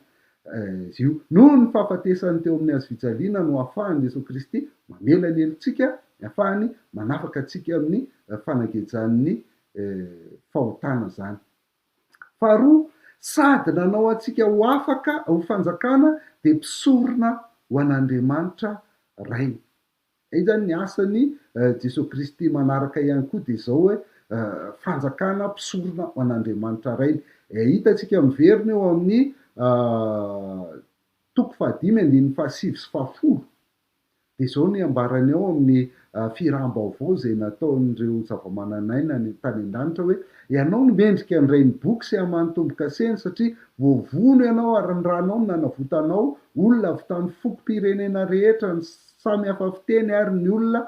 izy io. Noho ny fahafatesany teo amin'ny hazo fijaliana no ahafahan'i Jesoa Kristy mamela ny helotsika, ahafahany manafaka antsika amin'ny fanagejan'ny fahotana izany. Faharoa, sady nanao antsika ho afaka ho fanjakana dia mpisorona ho an'Andriamanitra Rainy. Izay izany ny asan'i Jesoa Kristy manaraka ihany koa dia izao hoe fanjakana mpisorona ho an'Andriamanitra Rainy. Hitantsika miverina eo amin'ny toko fahadimy andininy fahasivy sy fahafolo. Dia izao ny ambarany ao amin'ny fihiràm-baovao izay nataon'ireo zavamananaina any tany an-danitra hoe, Ianao no mendrika handray ny boky sy hamaha ny tombo-kaseny, satria voavono ianao ary ny rànao no nanavotanao olona avy tamin'ny fokom-pirenena rehetra, ny samy hafa fiteny ary ny olona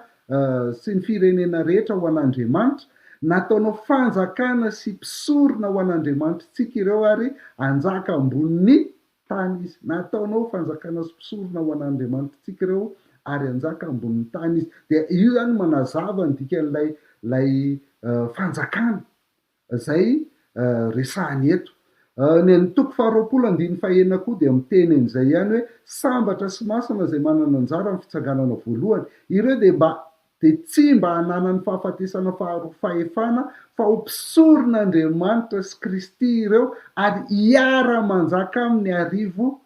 sy ny firenena rehetra ho an'Andriamanitra. Nataonao fanjakana sy mpisorona ho an'Andriamanitritsika ireo ary hanjaka ambonin'ny tany izy. Nataonao ho fanjakana sy mpisorona ho an'Andriamanitritsika ireo, ary hanjaka ambonin'ny tany izy. Dia io izany manazava ny dikan'ilay ilay fanjakana izay resahiny eto. Ny an'ny toko faharoapolo andininy fahenina koa dia miteny an'izay ihany hoe sambatra sy masina izay manana anjara amin'ny fitsanganana voalohany. Ireo dia mba dia tsy mba hananany fahafatesana faharoa fahefana fa ho mpisoron'Andriamanitra sy Kristy ireo ary hiara-manjaka aminy arivo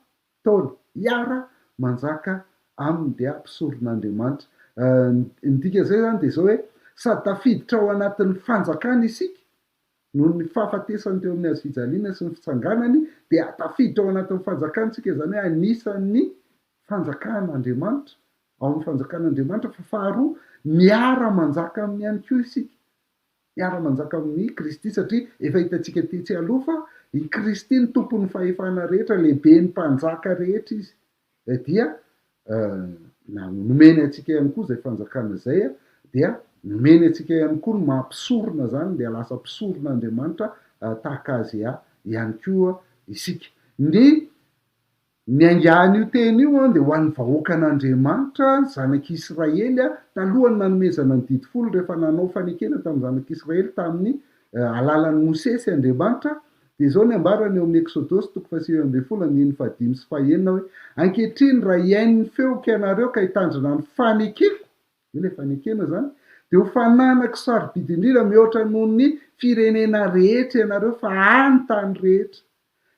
taona. Hiara-manjaka aminy dia mpisoron'Andriamanitra. Ny dikan'izay izany dia izao hoe sady tafiditra ao anatin'ny fanjakana isika noho ny fahafatesany teo amin'ny hazofijaliana sy ny fitsanganany dia tafiditra ao anatin'ny fanjakana isika, izany hoe anisan'ny fanjakan'Andriamanitra ao amin'ny fanjakan'Andriamanitra fa faharoa miara-manjaka aminy ihany koa isika, miara-manjaka amin'i Kristy satria efa hitantsika tetsy aloha fa i Kristy no tompon'ny fahefana rehetra, lehiben'ny mpanjaka rehetra izy, dia nomeny antsika ihany koa izay fanjakana izay dia nomeny antsika ihany koa ny maha mpisorona izany dia lasa mpisoron'Andriamanitra tahaka azy ihany koa isika. Ny Niaingan'io teny io dia ho an'ny vahoakan'Andriamanitra, ny zanak'Israely, talohan'ny nanomezana ny Didy Folo, rehefa nanao fanekena tamin'ny zanak'Israely tamin'ny alalan'i Mosesy Andriamanitra, dia izao ny ambarany eo amin'ny Eksodosy toko fahasivy ambin'ny folo andininy fahadimy sy fahenina hoe, Ankehitriny raha hihaino ny feoko ianareo ka hitandrina ny fanekeko, io ilay fanekena izany, dia ho fananako sarobidy indrindra mihoatra noho ny firenena rehetra ianareo fa ahy ny tany rehetra.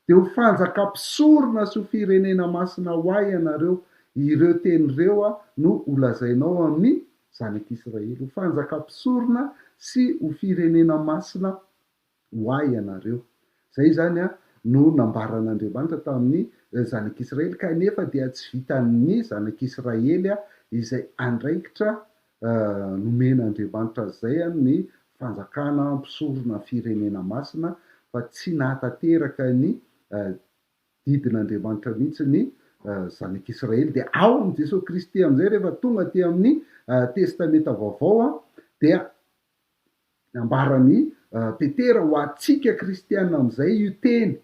Dia ho fanjaka mpisorona sy ho firenena masina ho ahy ianareo. Ireo teny ireo no holazainao amin'ny zanak'Israely. Ho fanjaka mpisorona sy ho firenena masina ho ahy ianareo. Izay izany no nambaran'Andriamanitra tamin'ny zanak'Israely, kanefa dia tsy vitan'ny zanak'Israely izay andraikitra Nomen'Andriamanitra azy izay ny fanjakana mpisorona firenena masina fa tsy nahatanteraka ny didin'Andriamanitra mihitsy ny zanak'Israely. Dia ao amin'i Jesoa Kristy amin'izay rehefa tonga aty amin'ny Testamenta Vaovao dia nambaran'i Petera ho antsika kristiana amin'izay io teny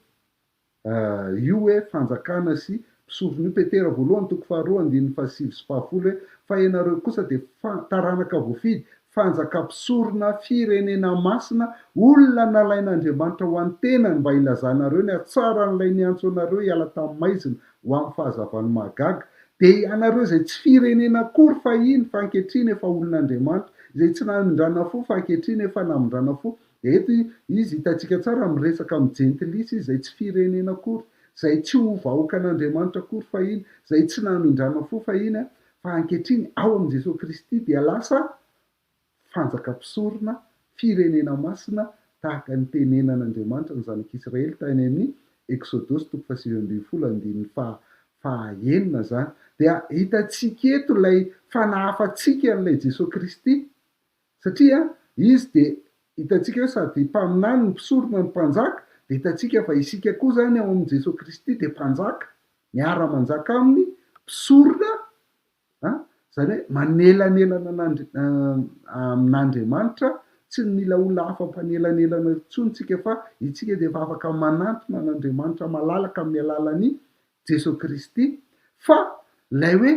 Io hoe fanjakana sy mpisorona io. Petera voalohany toko faharoa andininy fahasivy sy fahafolo hoe, Fa ianareo kosa dia taranaka voafidy, fanjaka mpisorona, firenena masina, olona nalain'Andriamanitra ho an'ny tenany mba hilazanareo ny hatsaran'ilay niantso anareo hiala tamin'ny maizina ho amin'ny fahazavany mahagaga. Dia ianareo izay tsy firenena akory fahiny fa ankehitriny efa olon'Andriamanitra, izay tsy namindrana fo fa ankehitriny efa namindrana fo, Eto izy hitantsika tsara miresaka amin'ny jentilisa izy izay tsy firenena akory, izay tsy ho vahoakan'Andriamanitra akory fahiny, izay tsy namindrana fo fahiny fa ankehitriny ao amin'i Jesoa Kristy dia lasa fanjaka mpisorona, firenena masina tahaka ny tenenan'Andriamanitra ny zanak'Israely tany amin'ny Eksodosy toko fahasivy ambin'ny folo andininy faha fahaenina izany. Dia hitantsika eto ilay fanahafantsika an'ilay Jesoa Kristy, satria Izy dia hitantsika hoe sady mpaminany no mpisorona no mpanjaka, dia hitantsika fa isika koa izany ao amin'i Jesoa Kristy dia mpanjaka, miara-manjaka Aminy, mpisorona, An! Izany hoe manelanelana an'Andri amin'Andriamanitra, tsy mila olona hafa mpanelanelana intsony tsika fa itsika dia efa afaka manantona an'Andriamanitra malalaka amin'ny alalan'i Jesoa Kristy, fa ilay hoe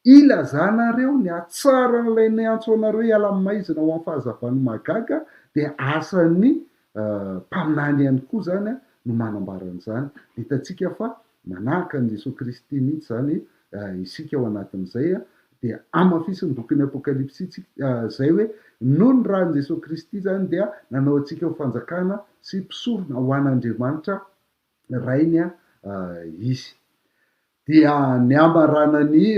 ilazanareo ny hatsaran'ilay niantso anareo hiala amin'ny maizina ho amin'ny fahazavany mahagaga dia asan'ny mpaminany ihany koa izany no manambara an'izany. Hitantsika fa Manahaka an'i Jesoa Kristy mihitsy izany isika ao anatin'izay, dia hamafisin'ny bokin'ny Apokalypsy tsika izay hoe noho ny ran'i Jesoa Kristy izany dia nanao antsika ho fanjakana sy mpisorona ho an'Andriamanitra Rainy Izy. Dia ny hamaranan'i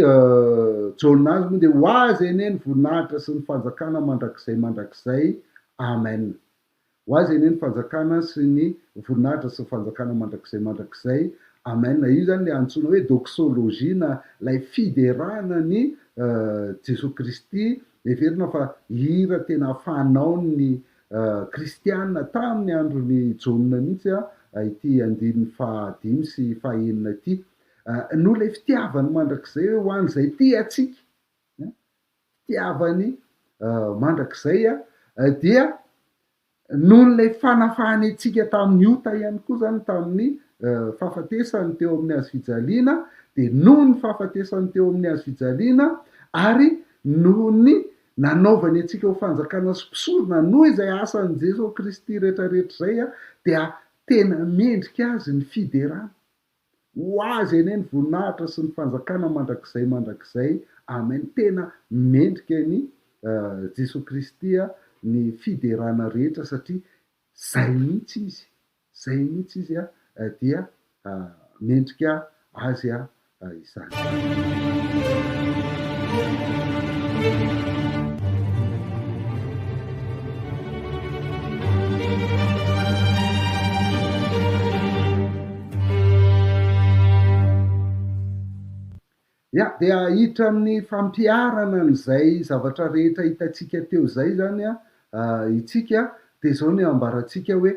Jaona azy moa dia ho Azy anie ny voninahitra sy ny fanjakana mandrakizay mandrakizay. Amen. Ho azy anie ny fanjakana sy ny voninahitra sy ny fanjakana mandrakizay mandrakizay. Amen. Io izany ilay antsoina hoe doxologie na ilay fiderana an'i Jesoa Kristy. Heverina fa hira tena fanaon'ny kristiana tamin'ny andron'i Jaona mihitsy ity andininy fahadimy sy fahenina ity. Noho ilay fitiavany mandrakizay hoe ho an'izay tia antsika. fitiavany mandrakizay dia noho ilay fanafahany antsika tamin'ny ota ihany koa izany tamin'ny fahafatesany teo amin'ny hazo fijaliana dia noho ny fahafatesany teo amin'ny hazo fijaliana ary noho ny nanaovany antsika ho fanjakana sy mpisorona noho izay asan'i Jesoa Kristy rehetrarehetra izay dia tena mendrika azy ny fiderana. Ho Azy anie ny voninahitra sy ny fanjakana mandrakizay mandrakizay Amen tena mendrika ny Jesoa Kristy ny fiderana rehetra satria zay mihitsy izy zay mihitsy izy dia mendrika azy izany. Ya, dia hiditra amin'ny fampiharana an'izay zavatra rehetra hitantsika teo izay izany itsika, dia izao ny ambarantsika hoe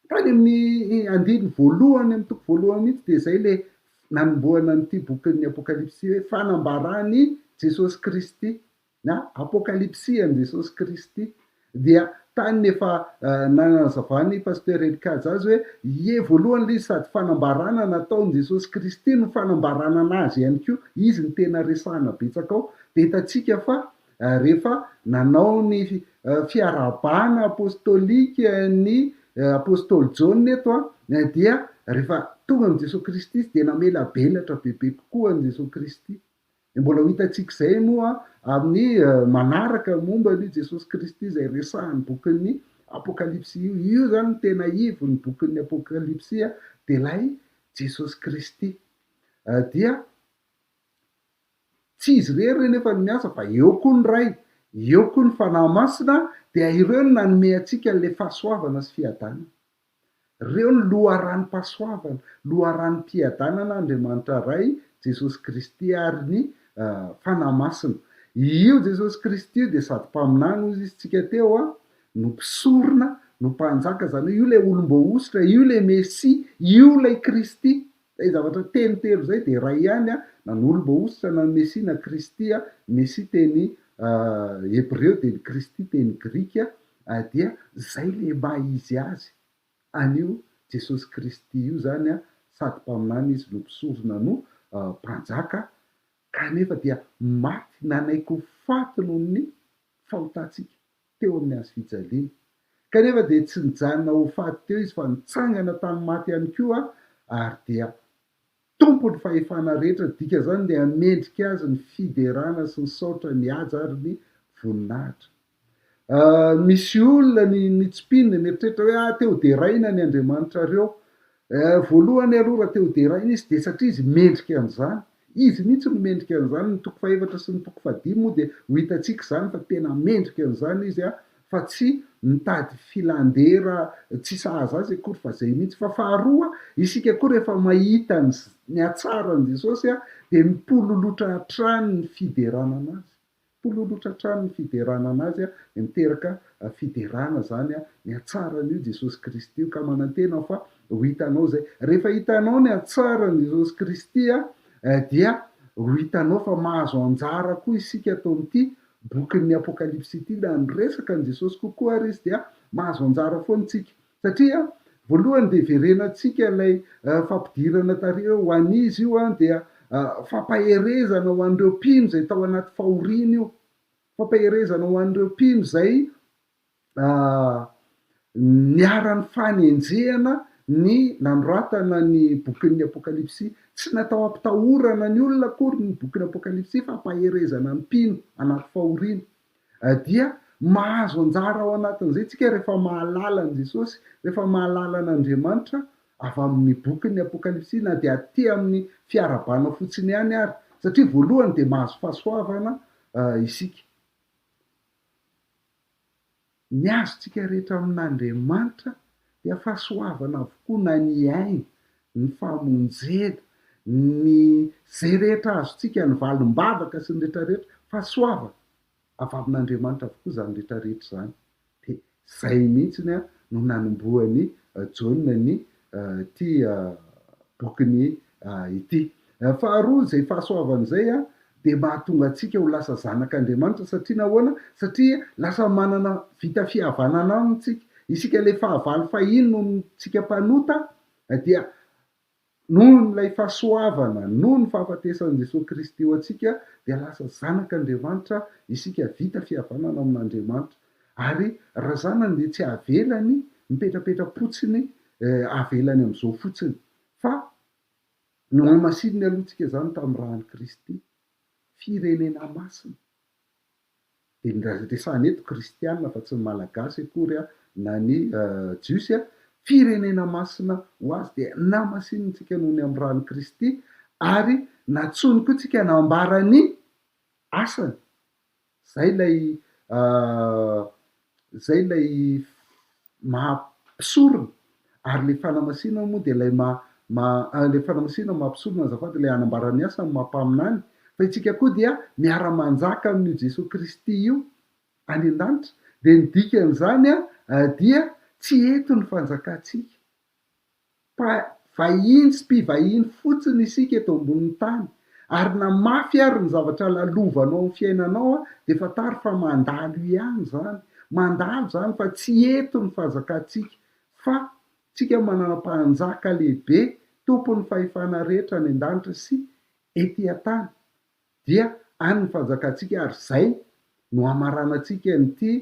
Tany amin'ny andininy voalohany amin'ny toko voalohany mihitsy dia izay ilay nanombohana an'ity bokin'ny Apokalypsy hoe fanambaran'i Jesosy Kristy na Apokalypsy an'i Jesosy Kristy. Dia tany ny efa nanazavan'i Pasteur Elkadj azy hoe ie voalohany ilay izy sady fanambarana nataon'i Jesosy Kristy no fanambarana an'azy ihany koa, izy no tena resahana betsaka ao. Dia hitantsika fa Rehefa nanao ny fiarahabana apostolika ny apostoly Jaona eto dia rehefa tonga amin'i Jesoa Kristy izy dia namelabelatra bebe kokoa an'i Jesoa Kristy. Dia mbola ho hitantsika izay moa amin'ny manaraka momba an'io Jesosy Kristy izay resahan'ny bokin'ny Apokalypsy io. Io izany no tena ivon'ny bokin'ny Apokalypsy dia ilay Jesosy Kristy. Dia Tsy izy irery anefa no miasa fa eo koa ny Ray, eo koa ny Fanahy Masina dia ireo no nanome antsika an'ilay fahasoavana sy fiadanana. Ireo no loharanom-pahasoavana, loharanom-piadanana Andriamanitra Ray, Jesosy Kristy ary ny Fanahy Masina. Io Jesosy Kristy io dia sady mpaminany hozy izy tsika teo an, no mpisorona, no mpanjaka, izany hoe io ilay olom-boahosotra, io ilay Mesia, io ilay Kristy. Izay zavatra teny telo izay dia iray ihany na ny olom-boahosotra na ny Mesia na Kristy, Mesia teny hebreo dia ny Kristy teny grika dia izay ilay maha izy azy an'io Jesosy Kristy io izany sady mpaminany izy no mpisorona no mpanjaka kanefa dia maty nanaiky ho faty noho ny fahotantsika. teo amin'ny hazo fijaliana. Kanefa dia tsy nijanona ho faty teo izy fa nitsangana tamin'ny maty ihany koa ary dia Tompon'ny fahefana rehetra, dika izany dia mendrika azy ny fiderana sy ny saotra, ny haja ary ny voninahitra. Misy olona ny ny tsy mpino dia mieritreritra hoe ah te ho deraina ny Andriamanitrareo. Voalohany aloha raha te ho deraina izy dia satria izy mendrika an'izany. Izy mihitsy no mendrika an'izany, ny toko fahefatra sy ny toko fahadimy moa dia ho hitantsika izany fa tena mendrika an'izany izy. fa tsy mitady filan-dera tsy sahaza azy akory fa zay mihitsy. Fa faharoa, isika koa rehefa mahita ny ny hatsaran'i Jesosy dia mipololotra hatrany ny fiderana anazy. Mipololotra hatrany ny fiderana anazy dia miteraka fiderana zany ny hatsaran'io Jesosy Kristy io ka manantena aho fa ho hitanao zay. Rehefa hitanao ny hatsaran'i Jesosy Kristy dia ho hitanao fa mahazo anjara koa isika ato amin'ity bokin'ny Apokalypsy ity na niresaka an'i Jesosy kokoa ary izy dia mahazo anjara foana isika. Satria voalohany dia hiverenantsika ilay fampidirana tary hoe ho an'iza io dia fampaherezana ho an'ireo mpino izay tao anaty fahoriana io. Fampaherezana ho an'ireo mpino izay Niharan'ny fanenjehana ny nanoratana ny bokin'ny Apokalypsy. Tsy natao hampitahorana ny olona akory ny bokin'ny Apokalypsy fa hampaherezana ny mpino anaty fahoriana. Dia mahazo anjara ao anatin'izay isika rehefa mahalala an'i Jesosy, rehefa mahalala an'Andriamanitra avy amin'ny bokin'ny Apokalypsy na dia aty amin'ny fiarahabana fotsiny ihany ary. Satria voalohany dia mahazo fahasoavana isika. Ny azontsika rehetra amin'Andriamanitra dia fahasoavana avokoa na ny aina, ny famonjena, ny izay rehetra azontsika, ny valim-bavaka sy ny rehetra rehetra, fahasoavana avy amin'Andriamanitra avokoa izany rehetra rehetra izany. Dia izay mihitsy no nanombohan'i Jaona ny ity bokiny ity. Faharoa, izay fahasoavana izay dia mahatonga antsika ho lasa zanak'Andriamanitra satria nahoana? Satria lasa manana vita fihavanana aminy tsika. Isika ilay fahavalo fahiny noho tsika mpanota dia noho ilay fahasoavana, noho ny fahafatesan'i Jesoa Kristy ho antsika dia lasa zanak'Andriamanitra isika, vita fihavanana amin'Andriamanitra. Ary raha zanany dia tsy avelany mipetrapetra-potsiny, avelany amin'izao fotsiny fa Nohamasininy aloha tsika izany tamin'ny ràn'i Kristy, firenena masina. Dia ny resahana eto kristiana fa tsy ny malagasy akory na ny jiosy, firenena masina ho azy dia namasininy tsika noho ny amin'ny ràn'i Kristy ary nantsoiny koa tsika nambara ny asany. Zay ilay zay ilay maha mpisorona ary ilay fanamasinana moa dia ilay maha maha ilay fanamasinana maha mpisorona azafady ilay hanambara ny asany maha mpaminany fa isika koa dia miara manjaka amin'io Jesoa Kristy io any an-danitra dia ny dikan'izany dia tsy eto ny fanjakantsika Mpivahiny sy mpivahiny fotsiny isika eto ambonin'ny tany, ary na mafy ary ny zavatra lalovanao amin'ny fiainanao dia fantaro fa mandalo ihany izany, mandalo izany fa tsy eto ny fanjakantsika fa tsika manana mpanjaka lehibe tompon'ny fahefana rehetra any an-danitra sy ety an-tany. dia any ny fanjakantsika ary izay no hamaranantsika an'ity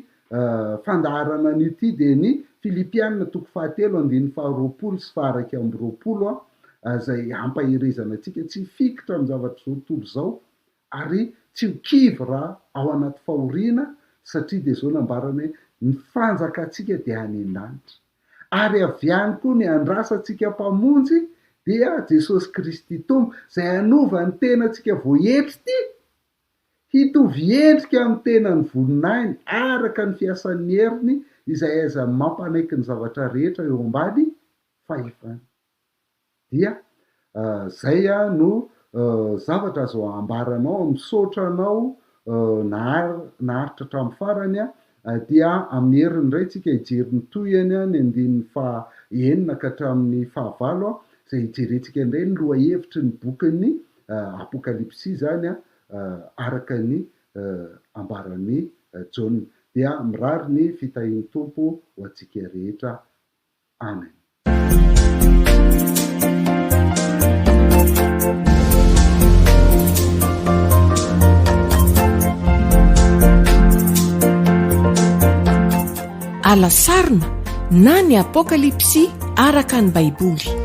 fandaharana anio ity dia ny Filipiana toko fahatelo andininy faharoapolo sy faha-21 izay hampaherezana antsika tsy hifikitra amin'ny zavatr'izao tontolo izao ary tsy ho kivy raha ao anaty fahoriana satria dia izao nambarany hoe ny fanjakantsika dia any an-danitra. Ary avy any koa ny andrasantsika Mpamonjy dia Jesosy Kristy Tompo, izay hanova ny tenantsika voaetry ity hitovy endrika amin'ny tenan'ny voninahiny araka ny fiasan'ny heriny izay ahaizany mampanaiky ny zavatra rehetra eo ambany fahefany. Dia zay no zavatra azo ambara anao, misaotra anao naharitra hatramin'ny farany dia amin'ny heriny indray tsika hijery ny tohiny ny andininy faha enina ka hatramin'ny faha valo izay hijerentsika indray ny lohahevitry ny bokin'ny Apokalypsy izany araka ny ambaran'i Jaona. Dia mirary ny fitahian'ny Tompo ho antsika rehetra. Amen. Alasarona na ny Apokalypsy araka ny Baiboly.